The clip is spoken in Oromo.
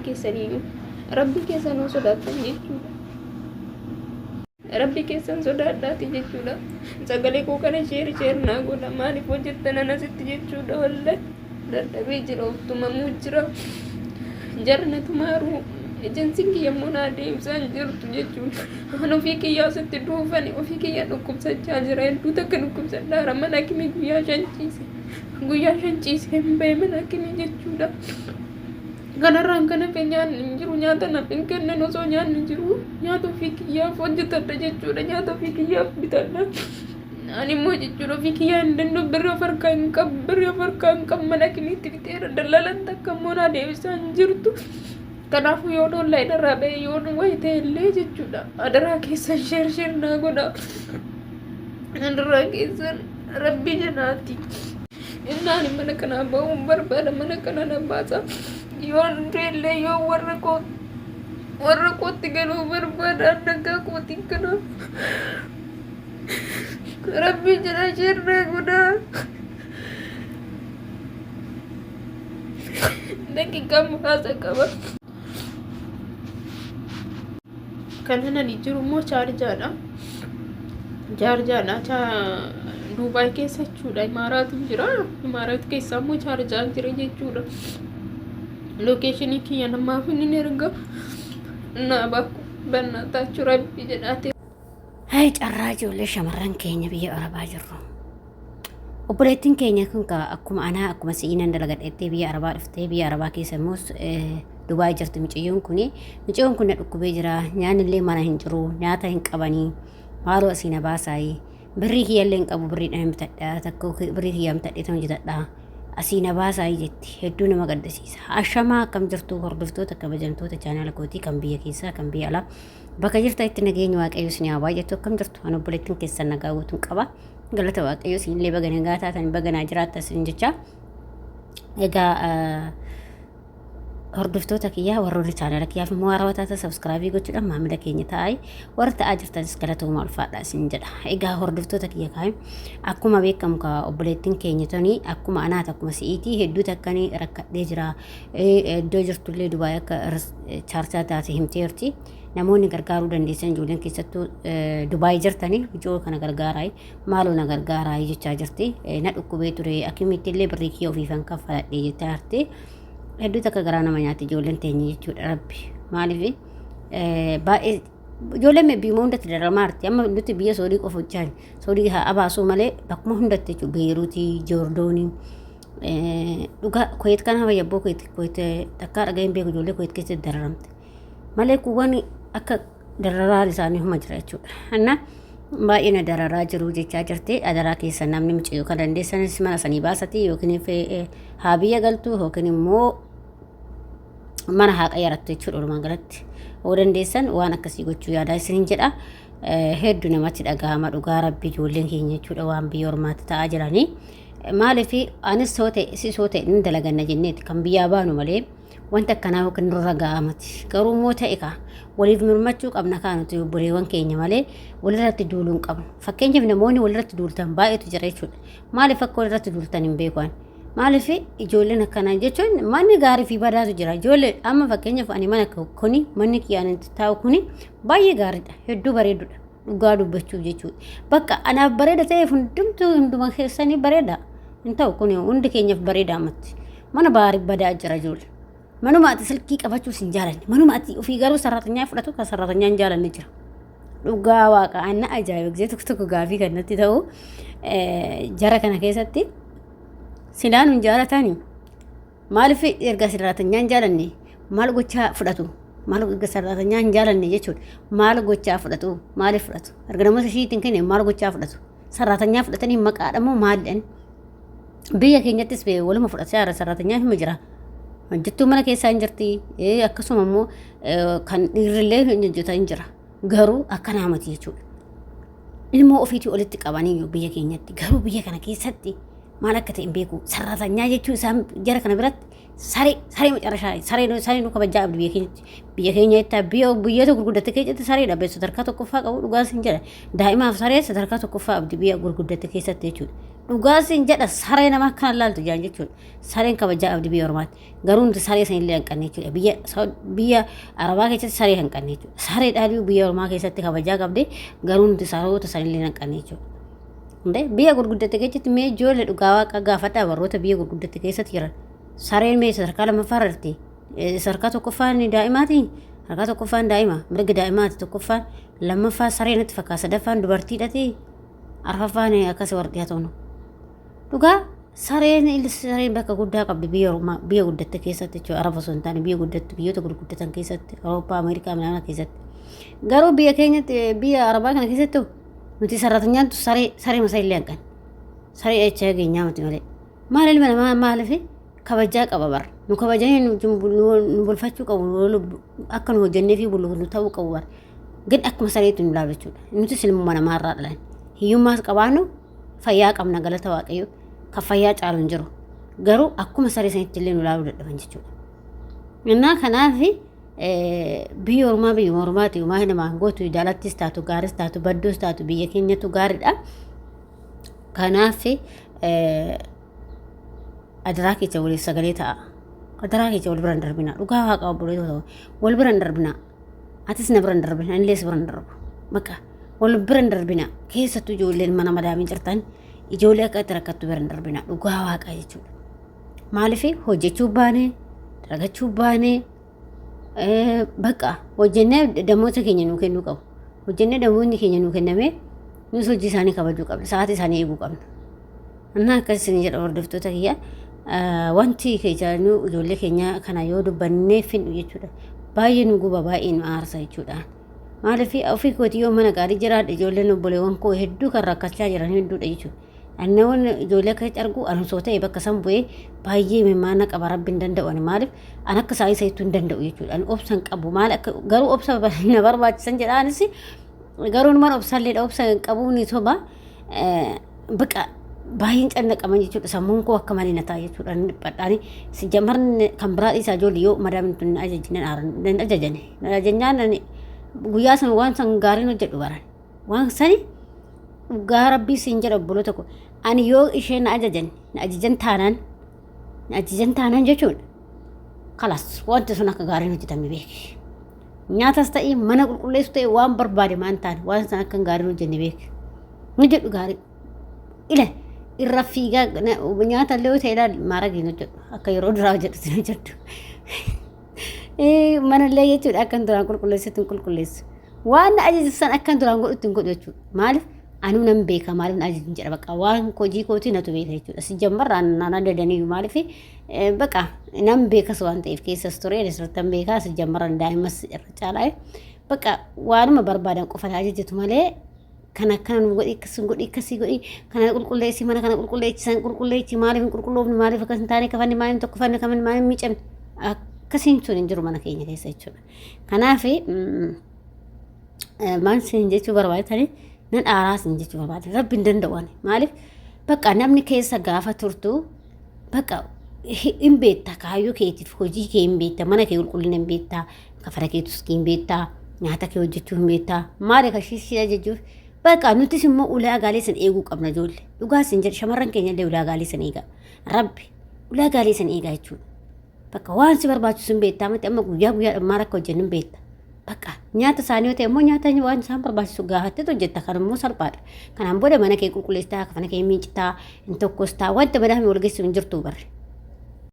keessaniyyuu rabbii keessan yoo sodaattan jechuudha. Rabbi keessan sodaadhaati jechuudha. Sagalee koo kana sheer sheer naa godha. Maaliif hojjettan anasitti jechuudha wallahi. Dadhabee jira of tumamuu jira. Jarri na tumaaru ejensiin kiyya immoo naa deebisaa hin jirtu jechuudha. An ofii kiyyaa asitti duufani ofii kiyya dhukkubsachaa jira. Hedduu takka dhukkubsadhaara mana hakimii guyyaa 5 ciise. Guyyaa 5 ciisee hin bahe mana hakimii jechuudha. Kanarraan kan hafe nyaanni hin jiru nyaata naaf hin kennan osoo nyaanni jiru nyaata ofii kiyyaaf hojjetadha jechuudha nyaata ofii kiyyaaf bitadha. Ani immoo jechuudha ofii kiyyaa hin danda'u birrii of harkaa hin qabu birrii of harkaa hin qabu mana kimiitti biteera dallalan takka immoo naa deebisaa hin jirtu. Kanaafuu yoon online irraa ba'e yoon wayi ta'e illee jechuudha adaraa keessan sheer sheer naa godha. Adaraa keessan rabbi jedhaati. Innaan mana kanaa ba'uun barbaada mana kana na baasa. Yoon du'ellee yoo warra koo warra kootti galuu barbaada nagaa kootiin kanaaf. Rabbi jedha shirree godhaa. Daqiiqaa muraasa qaba. Kan ani jiru immoo chaarjaadha. Chaarjaadha. Duubaay keessa jechuudha. Imaaraatiin jira. Imaaraat keessa immoo chaarjaan jira jechuudha. Lookeeshinii kiyya namaaf inni erga naa bakku bannaataachuu rabbi jedhaate. Hay carraa ijoollee shamarran keenya biyya Arabaa jirru. Obboleettiin keenya kun kaa akkuma anaa akkuma si'ii nan dalagadhettee biyya Arabaa dhuftee biyya Arabaa keessa immoo Dubaay jirti miciyyoon kuni. Miciyyoon kun na dhukkubee jira nyaanni illee mana hin jiru nyaata hin qabanii maaloo asii na baasaayi birrii kiyya illee hin qabu birriidhaan hin bitadha takka birrii kiyyaan bitadhee tan hojjetadha asii na baasaayi jetti hedduu nama gaddisiisa. Ashamaa akkam jirtu hordoftoota kabajamtoota chaanaala kootii kan biyya keessaa kan biyya alaa bakka jirtanitti nageenyi waaqayyo isin haa baay'atu akkam jirtu an obboleettiin keessan nagaa guutuun qaba. Galata waaqayyo isinillee baga nagaa taatan baga naa jiraattan isin jecha. Egaa hordoftoota kiyyaa warroonni chaanala kiyyaaf immoo haarawaa taatan sabskraabii gochuudhaan maamila keenya ta'aa warra ta'aa jirtanis galatooma ulfaadha isin jedha. Egaa hordoftoota kiyya kaa'e akkuma beekamu ka obboleettiin keenya tuni akkuma anaati akkuma si'iitii hedduu takkanii rakkadhee jira. Iddoo jirtullee Dubaay akka chaarchaa taate himteerti. Namoonni gargaaruu dandeessan ijoolleen keessattuu Dubaay jirtanii ijoo kana gargaaraa maaloo na gargaaraa jechaa jirti. Na dhukkubee ture akimitti illee birrii kiyya ofiifan kaffaladhe jechaa jirti. Hedduu takka garaa nama nyaatti ijoolleen teenya jechuudha rabbi. Maaliif baay'ee ijoolleen biyya hundatti dararamaa jirti. Amma nuti biyya Soodii qofa hojjaan Soodii haa abaasuu malee bakkuma hundatti jechuudha Beeruutii, Joordoonii. Dhugaa Kuweet kana fayyaboo Kuweet Kuweet takkaa dhaga'een beeku ijoollee Kuweet keessatti dararamte. Malee kuuwwan akka dararaan isaanii huma jira jechuudha. Anna baay'ee na dararaa jiru jechaa jirti. Adaraa keessa namni mucayyoo kan dandeessanis mana sanii baasati yookiin haa biyya galtu yookiin immoo mana haa qayyarattu jechuudha walumaa galatti. Yoo dandeessan waan akkasii gochuu yaadaa isiniin jedha. Hedduu namatti dhagahama dhugaa rabbi ijoolleen keenya jechuudha waan biyya ormaatti ta'aa jiranii. Maaliif anis soo ta'e si soo ta'e ni dalaganna jenneeti kan biyyaa baanu malee. Wanta akkanaa yookiin nurra ga'a miti. Garuu immoo ta'e kaa waliif mirmachuu qabna kaa nuti obboleewwan keenya malee walirratti duuluu hin qabnu. Fakkeenyaaf namoonni walirratti duultan baay'eetu jira jechuudha. Maaliif akka walirratti duultan hin beeku ani. Maaliif ijoolleen akkanaa jechuun manni gaarii fi badaatu jira. Ijoollee amma fakkeenyaaf ani mana kuni manni kiyyaan itti taa'u kuni baay'ee gaariidha. Hedduu bareedudha. Dhugaa dubbachuuf jechuudha. Bakka anaaf bareeda ta'eef hundumtuu hunduma keessanii bareeda. Hin ta'u kun hundi keenyaaf bareeda ammatti. Mana baari badaa jira ijoollee. Manuma ati silkii qabachuus hin jaalanne. Manuma ati ofii garuu sararatanyaa fudhatu kan sararatanyaa hin jaalanne jira. Dhugaa waaqa anna ajaa'iba gisee tokko tokko gaafii kan natti ta'u jara kana keessatti silaan hin jaalatani. Maaliif erga sararatanyaa hin jaalanne maal gochaa fudhatu? Maal erga sararatanyaa hin jaalanne jechuudha. Maal gochaa fudhatu? Maaliif fudhatu? Erga namoota ishii ittiin kenne maal gochaa fudhatu? Sararatanyaa fudhatanii maqaadha moo maal? Biyya keenyattis bee waluma fudhachaa jira sararatanyaa hima jira. Hojjettuu mana keessaa hin jirti. Akkasuma immoo kan dhiirrillee hin hojjetaa hin jira. Garuu akkanaa miti jechuudha. Ilmoo ofiitii olitti qabanii biyya keenyatti. Garuu biyya kana keessatti maal akka ta'e hin beeku. Sararatanyaa jechuun isaan jara kana biratti saree saree macarashaa saree saree nu kabajaa qabdi biyya keenyatti. Biyya keenyatti biyya biyyoota gurguddatte keessatti sareedha. Sadarkaa tokkoffaa qabu dhugaas hin jedha. Daa'imaaf saree sadarkaa tokkoffaa qabdi biyya gurguddatte keessatti jechuudha. Dhugaa siin jedha saree nama akkana laaltu jaan jechuudha. Sareen kabajaa qabdi biyya ormaatti. Garuu nuti saree sanillee hanqanne jechuudha. Biyya biyya arabaa keessatti saree hanqanne jechuudha. Saree dhaaduu biyya ormaa keessatti kabajaa qabdi garuu nuti saroota sanillee hanqanne jechuudha. Hundee biyya gurguddatte keessatti mee ijoollee dhugaa waaqa gaafadhaa warroota biyya gurguddatte keessatti jiran. Sareen mee sadarkaa lammaffaa irratti sadarkaa tokkoffaan daa'imaati sadarkaa tokkoffaan daa'ima mirga daa'imaati tokkoffaan lammaffaa saree natti fakkaata sadaffaan dubartiidhati arfaffaan akkas warri dhiyaatu. Dhugaa sareen sareen bakka guddaa qabdi biyya ormaa biyya guddatte keessatti jechuudha araba osoo hin taane biyya guddatte biyyoota gurguddatan keessatti Awurooppaa Ameerikaa minaamaa keessatti. Garuu biyya keenyatti biyya arabaa kana keessatti nuti sarratanyaan saree saree masaa illee hanqan saree jechaa geenyaa miti malee maal ilma namaa maaliif kabajaa qaba bara nu kabajanii nu bulfachuu qabu akka nu hojjennee fi bullu nu ta'uu qabu bara gad akkuma sareetti nu laalu jechuudha nutis ilmuma namaarraa dhalan hiyyummaas qabaannu fayyaa qabna galata waaqayyo kan fayyaa caalu hin jiru garuu akkuma saree sanitti illee nu laaluu dadhaban jechuudha. Innaa kanaaf biyya ormaa biyyuma ormaati homaa namaan gootu jaalattis taatu gaaris taatu badduus taatu biyya keenyatu gaariidha. Kanaaf adaraa keessa waliif sagalee ta'a. Adaraa keessa wal bira hin darbina. Dhugaa waaqa obboleetota wal bira hin darbina. Atis na bira hin darbina anillee si bira hin darbu. Bakka wal bira hin darbina. Keessattuu ijoolleen mana madaamii jirtan ijoollee akka itti rakkattu bira hin darbina. Dhugaa waaqa jechuudha. Maaliif hojjechuu baane dalagachuu baane bakka hojjennee damoota keenya nuu kennuu qabu. Hojjennee damoonni keenya nuu kennamee nus hojii isaanii kabajuu qabna. Sa'aatii isaanii eeguu qabna. Innaa akkas isin jedha hordoftoota kiyya. Wanti keessa ijoollee keenya kana yoo dubbannee finnu jechuudha. Baay'ee nu guba baay'ee nu aarsa jechuudha. Maaliif ofii kootii yoo mana gaarii jiraadhe ijoolleen obboleewwan koo hedduu kan rakkachaa jiran hedduudha jechuudha. Annaawwan ijoollee akkasitti argu ani osoo ta'e bakka san bu'ee baay'ee mimmaana qaba rabbi hin danda'u ani maaliif an akka isaanii sanitti hin danda'u jechuudha. Ani obsa hin qabu maal akka garuu obsa na barbaachisan jedha anis garuu numaan obsalleedha obsa hin qabu ni soba baqa baay'een cannaqaman jechuudha sammuun koo akka malee na ta'a jechuudha ni dhiphadhaani si jamarni kan biraa dhiisaa ijoollee yoo madaamin tun na ajaji nan aaran nan ajajani nan ajajnaan ani guyyaa san waan san gaariin hojjedhu baran waan sani dhugaa rabbii siin jedha obboloota koo ani yoo ishee na ajajan na ajajan taanaan na ajajan taanaan jechuudha kalas wanti sun akka gaariin hojjetame beeki nyaatas ta'e mana qulqulleessu ta'e waan barbaade maan taane waan san akka gaariin hojjenne beeki ni jedhu gaarii ila irra fiigaa nyaata illee yoo ta'e ilaal maaragii hin hojjedhu akka yeroo duraa hojjedhu sin hojjedhu Manallee jechuudha akkan duraan qulqulleessutti hin qulqulleessu. Waan na ajaju san akkan duraan godhutti hin godhu jechuudha. Maaliif anuu nan beeka maaliif na ajaju jedha bakka waan hojii kootii natu beeka jechuudha. Si jammarraa naan adadaniyyuu maaliif bakka nan beekas waan ta'eef keessas ture sirriitti beekaa si jammarraan daa'imas irra caalaa bakka waanuma barbaadan qofa na ajajatu malee kan akkana nu godhi akkas godhi akkasii godhi kana qulqulleessi mana kana qulqulleessi san qulqulleessi maaliif hin qulqulloofne maaliif akkas hin taane kafanni maaliif tokkofanne kafanni maaliif miicamne akkasiin sun hin jiru mana keenya keessa jechuudha. Kanaaf maal siin jechuu barbaadani nan aaraa siin jechuu barbaade rabbi hin danda'u ani maaliif bakka namni keessa gaafa turtu bakka hin beekta kaayyoo keetiif hojii kee hin beekta mana kee qulqullina hin beekta kafana keetus hin beekta nyaata kee hojjechuu hin beekta maali kan ishii ajajuuf bakka nutis immoo ulaagaalee san eeguu qabna ijoollee dhugaa sin jedhe shamarran keenya illee ulaagaalee san eegaa rabbi ulaagaalee san eegaa jechuudha. Bakka waan si barbaachisu hin beektaa miti amma guyyaa guyyaadhaan maal akka hojjennu hin beekta. Bakka nyaata isaanii yoo ta'e immoo nyaata waan isaan barbaachisu gaafattee hojjetta kan immoo salphaadha. Kanaan booda mana kee qulqulleessitaa kafana kee miicitaa hin tokkostaa wanta madaamii wal geessu hin jirtu barre.